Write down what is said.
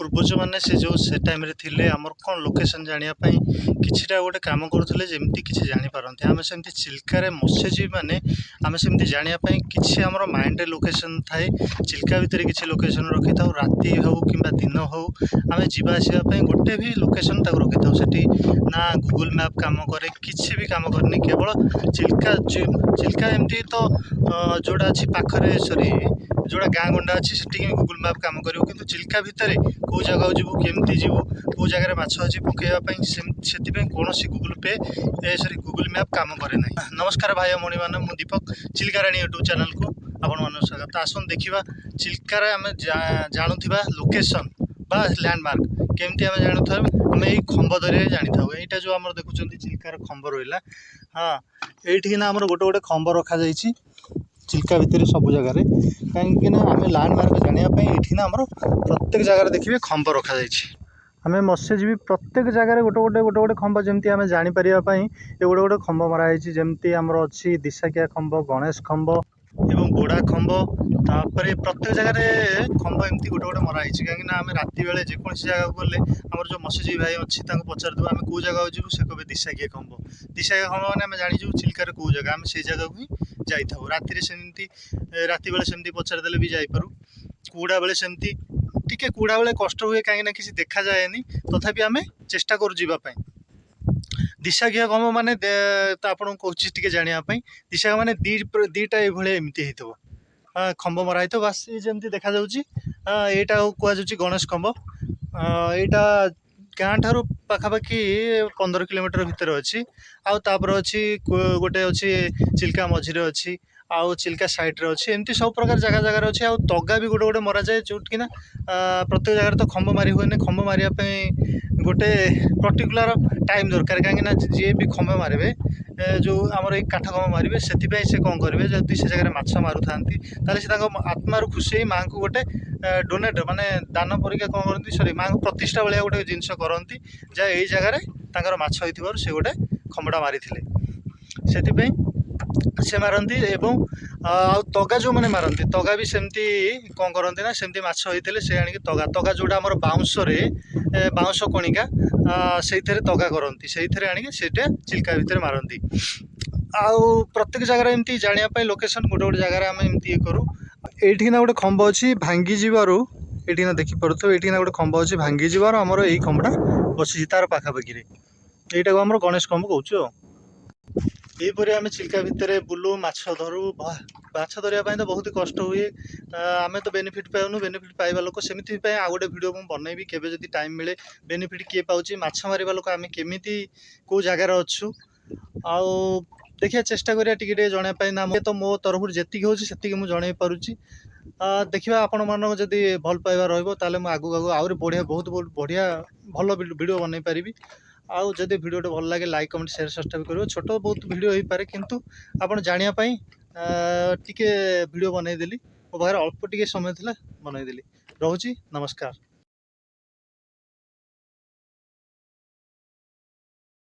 ପୂର୍ବଜମାନେ ସେ ଯେଉଁ ସେ ଟାଇମ୍ରେ ଥିଲେ, ଆମର କ'ଣ ଲୋକେସନ୍ ଜାଣିବା ପାଇଁ କିଛିଟା ଗୋଟେ କାମ କରୁଥିଲେ, ଯେମିତି କିଛି ଜାଣିପାରନ୍ତି। ଆମେ ସେମିତି ଚିଲିକାରେ ମତ୍ସ୍ୟଜୀବୀମାନେ ଆମେ ସେମିତି ଜାଣିବା ପାଇଁ କିଛି ଆମର ମାଇଣ୍ଡରେ ଲୋକେସନ୍ ଥାଏ। ଚିଲିକା ଭିତରେ କିଛି ଲୋକେସନ୍ ରଖିଥାଉ। ରାତି ହେଉ କିମ୍ବା ଦିନ ହେଉ, ଆମେ ଯିବା ଆସିବା ପାଇଁ ଗୋଟେ ବି ଲୋକେସନ୍ ତାକୁ ରଖିଥାଉ। ସେଠି ନା ଗୁଗୁଲ୍ ମ୍ୟାପ୍ କାମ କରେ, କିଛି ବି କାମ କରେନି। କେବଳ ଚିଲିକା, ଚିଲିକା ଏମିତି ତ ଯେଉଁଟା ଅଛି ପାଖରେ, ସରି, ଯେଉଁଟା ଗାଁ ଗଣ୍ଡା ଅଛି, ସେଠିକି ଗୁଗୁଲ୍ ମ୍ୟାପ୍ କାମ କରିବ। କିନ୍ତୁ ଚିଲିକା ଭିତରେ କେଉଁ ଜାଗାକୁ ଯିବୁ, କେମିତି ଯିବୁ, କେଉଁ ଜାଗାରେ ମାଛ ଅଛି ପକାଇବା ପାଇଁ, ସେଥିପାଇଁ କୌଣସି ଗୁଗୁଲ୍ ପେ, ସରି, ଗୁଗୁଲ୍ ମ୍ୟାପ୍ କାମ କରେ ନାହିଁ। ନମସ୍କାର ଭାଇ ଭଉଣୀମାନେ, ମୁଁ ଦୀପକ, ଚିଲିକା ରାଣୀ ୟୁଟ୍ୟୁବ୍ ଚ୍ୟାନେଲ୍କୁ ଆପଣମାନଙ୍କୁ ସ୍ୱାଗତ। ଆସନ୍ତୁ ଦେଖିବା ଚିଲିକାରେ ଆମେ ଜାଣୁଥିବା ଲୋକେସନ୍ ବା ଲ୍ୟାଣ୍ଡମାର୍କ କେମିତି ଆମେ ଜାଣୁଥାଉ। ଆମେ ଏଇ ଖମ୍ବ ଜରିଆରେ ଜାଣିଥାଉ। ଏଇଟା ଯେଉଁ ଆମର ଦେଖୁଛନ୍ତି ଚିଲିକାର ଖମ୍ବ ରହିଲା, ହଁ, ଏଇଠିକିନା ଆମର ଗୋଟେ ଗୋଟେ ଖମ୍ବ ରଖାଯାଇଛି ଚିଲିକା ଭିତରେ ସବୁ ଜାଗାରେ। କାହିଁକିନା ଆମେ ଲ୍ୟାଣ୍ଡମାର୍କ ଜାଣିବା ପାଇଁ ଏଇଠି ନା ଆମର ପ୍ରତ୍ୟେକ ଜାଗାରେ ଦେଖିବେ ଖମ୍ବ ରଖାଯାଇଛି। ଆମେ ମତ୍ସ୍ୟଜୀବୀ ପ୍ରତ୍ୟେକ ଜାଗାରେ ଗୋଟେ ଗୋଟେ ଗୋଟେ ଗୋଟେ ଖମ୍ବ, ଯେମିତି ଆମେ ଜାଣିପାରିବା ପାଇଁ ଏ ଗୋଟେ ଗୋଟେ ଖମ୍ବ ମରା ହେଇଛି। ଯେମିତି ଆମର ଅଛି ଦିଶାକିଆ ଖମ୍ବ, ଗଣେଶ ଖମ୍ବ ଏବଂ ବୋଡ଼ା ଖମ୍ବ। ତାପରେ ପ୍ରତ୍ୟେକ ଜାଗାରେ ଖମ୍ବ ଏମିତି ଗୋଟେ ଗୋଟେ ମରା ହେଇଛି, କାହିଁକିନା ଆମେ ରାତି ବେଳେ ଯେକୌଣସି ଜାଗାକୁ ଗଲେ ଆମର ଯେଉଁ ମତ୍ସ୍ୟଜୀବୀ ଭାଇ ଅଛି, ତାଙ୍କୁ ପଚାରିଦେବୁ ଆମେ କେଉଁ ଜାଗାକୁ ଯିବୁ। ସେ କହିବେ ଦିଶାକିଆ ଖମ୍ବ। ଦିଶାକିଆ ଖମ୍ବ ମାନେ ଆମେ ଜାଣିଯିବୁ ଚିଲିକାରେ କେଉଁ ଜାଗା, ଆମେ ସେଇ ଜାଗାକୁ ହିଁ ଯାଇଥାଉ। ରାତିରେ ସେମିତି, ରାତି ବେଳେ ସେମିତି ପଚାରିଦେଲେ ବି ଯାଇପାରୁ। କୁହୁଡ଼ା ବେଳେ ସେମିତି ଟିକେ, କୁହୁଡ଼ା ବେଳେ କଷ୍ଟ ହୁଏ, କାହିଁକିନା କିଛି ଦେଖାଯାଏନି। ତଥାପି ଆମେ ଚେଷ୍ଟା କରୁ ଯିବା ପାଇଁ। ଦିଶାଘିଆ ଖମ୍ବ ମାନେ ତ ଆପଣଙ୍କୁ କହୁଛି ଟିକେ ଜାଣିବା ପାଇଁ, ଦିଶା ମାନେ ଦୁଇଟା ଏଇଭଳିଆ ଏମିତି ହେଇଥିବ, ଖମ୍ବ ମରା ହେଇଥିବ, ବାସ୍। ଏ ଯେମିତି ଦେଖାଯାଉଛି, ଏଇଟା କୁହାଯାଉଛି ଗଣେଶ ଖମ୍ବ। ଏଇଟା ଗାଁ ଠାରୁ ପାଖାପାଖି 15 କିଲୋମିଟର ଭିତରେ ଅଛି। ଆଉ ତାପରେ ଅଛି ଗୋଟେ ଅଛି ଚିଲିକା ମଝିରେ ଅଛି, ଆଉ ଚିଲିକା ସାଇଡ଼୍ରେ ଅଛି। ଏମିତି ସବୁ ପ୍ରକାର ଜାଗା ଜାଗାରେ ଅଛି। ଆଉ ତଗା ବି ଗୋଟେ ଗୋଟେ ମରାଯାଏ, ଯେଉଁଠିକିନା ପ୍ରତ୍ୟେକ ଜାଗାରେ ତ ଖମ୍ବ ମାରି ହୁଏନି। ଖମ୍ବ ମାରିବା ପାଇଁ ଗୋଟେ ପର୍ଟିକୁଲାର ଟାଇମ୍ ଦରକାର, କାହିଁକିନା ଯିଏ ବି ଖମ୍ବ ମାରିବେ, ଯେଉଁ ଆମର ଏଇ କାଠ ଖମ୍ବ ମାରିବେ, ସେଥିପାଇଁ ସେ କ'ଣ କରିବେ, ଯଦି ସେ ଜାଗାରେ ମାଛ ମାରୁଥାନ୍ତି, ତାହେଲେ ସେ ତାଙ୍କ ଆତ୍ମାରୁ ଖୁସି ହେଇ ମାଆଙ୍କୁ ଗୋଟେ ଡୋନେଟ୍ ମାନେ ଦାନ ପରିକା କ'ଣ କରନ୍ତି, ସରି, ମାଆଙ୍କୁ ପ୍ରତିଷ୍ଠା ଭଳିଆ ଗୋଟେ ଜିନିଷ କରନ୍ତି, ଯାହା ଏଇ ଜାଗାରେ ତାଙ୍କର ମାଛ ହେଇଥିବାରୁ ସେ ଗୋଟେ ଖମ୍ବଟା ମାରିଥିଲେ, ସେଥିପାଇଁ ସେ ମାରନ୍ତି। ଏବଂ ଆଉ ତଗା ଯେଉଁମାନେ ମାରନ୍ତି, ତଗା ବି ସେମିତି କ'ଣ କରନ୍ତି ନା, ସେମିତି ମାଛ ହେଇଥିଲେ ସେ ଆଣିକି ତଗା, ତଗା ଯେଉଁଟା ଆମର ବାଉଁଶରେ, ବାଉଁଶ କଣିକା, ସେଇଥିରେ ତଗା କରନ୍ତି। ସେଇଥିରେ ଆଣିକି ସେଇଟା ଚିଲିକା ଭିତରେ ମାରନ୍ତି। ଆଉ ପ୍ରତ୍ୟେକ ଜାଗାରେ ଏମିତି ଜାଣିବା ପାଇଁ ଲୋକେସନ୍ ଗୋଟେ ଗୋଟେ ଜାଗାରେ ଆମେ ଏମିତି ଇଏ କରୁ। ଏଇଠିକିନା ଗୋଟେ ଖମ୍ବ ଅଛି ଭାଙ୍ଗି ଯିବାରୁ, ଏଇଠିକିନା ଦେଖିପାରୁଥିବ, ଏଇଠିକିନା ଗୋଟେ ଖମ୍ବ ଅଛି ଭାଙ୍ଗି ଯିବାରୁ ଆମର ଏଇ ଖମ୍ବଟା ବସିଛି ତାର ପାଖାପାଖିରେ। ଏଇଟାକୁ ଆମର ଗଣେଶ ଖମ୍ବ କହୁଛୁ। ଆଉ ଏହିପରି ଆମେ ଚିଲିକା ଭିତରେ ବୁଲୁ, ମାଛ ଧରୁ। ମାଛ ଧରିବା ପାଇଁ ତ ବହୁତ କଷ୍ଟ ହୁଏ। ଆମେ ତ ବେନିଫିଟ୍ ପାଉନୁ, ବେନିଫିଟ୍ ପାଇବା ଲୋକ। ସେମିତି ପାଇଁ ଆଉ ଗୋଟେ ଭିଡ଼ିଓ ମୁଁ ବନେଇବି କେବେ ଯଦି ଟାଇମ୍ ମିଳେ। ବେନିଫିଟ୍ କିଏ ପାଉଛି, ମାଛ ମାରିବା ଲୋକ ଆମେ କେମିତି କେଉଁ ଜାଗାରେ ଅଛୁ। ଆଉ ଦେଖିବା, ଚେଷ୍ଟା କରିବା ଟିକେ ଟିକେ ଜଣାଇବା ପାଇଁ। ନା ତ ମୋ ତରଫରୁ ଯେତିକି ହେଉଛି ସେତିକି ମୁଁ ଜଣାଇ ପାରୁଛି। ଦେଖିବା, ଆପଣମାନଙ୍କ ଯଦି ଭଲ ପାଇବା ରହିବ, ତାହେଲେ ମୁଁ ଆଗକୁ ଆଗକୁ ଆହୁରି ବଢ଼ିଆ, ବହୁତ ବହୁତ ବଢ଼ିଆ ଭଲ ଭିଡ଼ିଓ ବନେଇ ପାରିବି। ଆଉ ଯଦି ଭିଡ଼ିଓଟି ଭଲ ଲାଗେ, ଲାଇକ୍, କମେଣ୍ଟ, ସେୟାର, ସବସ୍କ୍ରାଇବ୍ କରିବ। ଛୋଟ ବହୁତ ଭିଡ଼ିଓ ହେଇପାରେ, କିନ୍ତୁ ଆପଣ ଜାଣିବା ପାଇଁ ଟିକେ ଭିଡ଼ିଓ ବନେଇଦେଲି। ମୋ ପାଖରେ ଅଳ୍ପ ଟିକେ ସମୟ ଥିଲା, ବନେଇଦେଲି। ରହୁଛି, ନମସ୍କାର।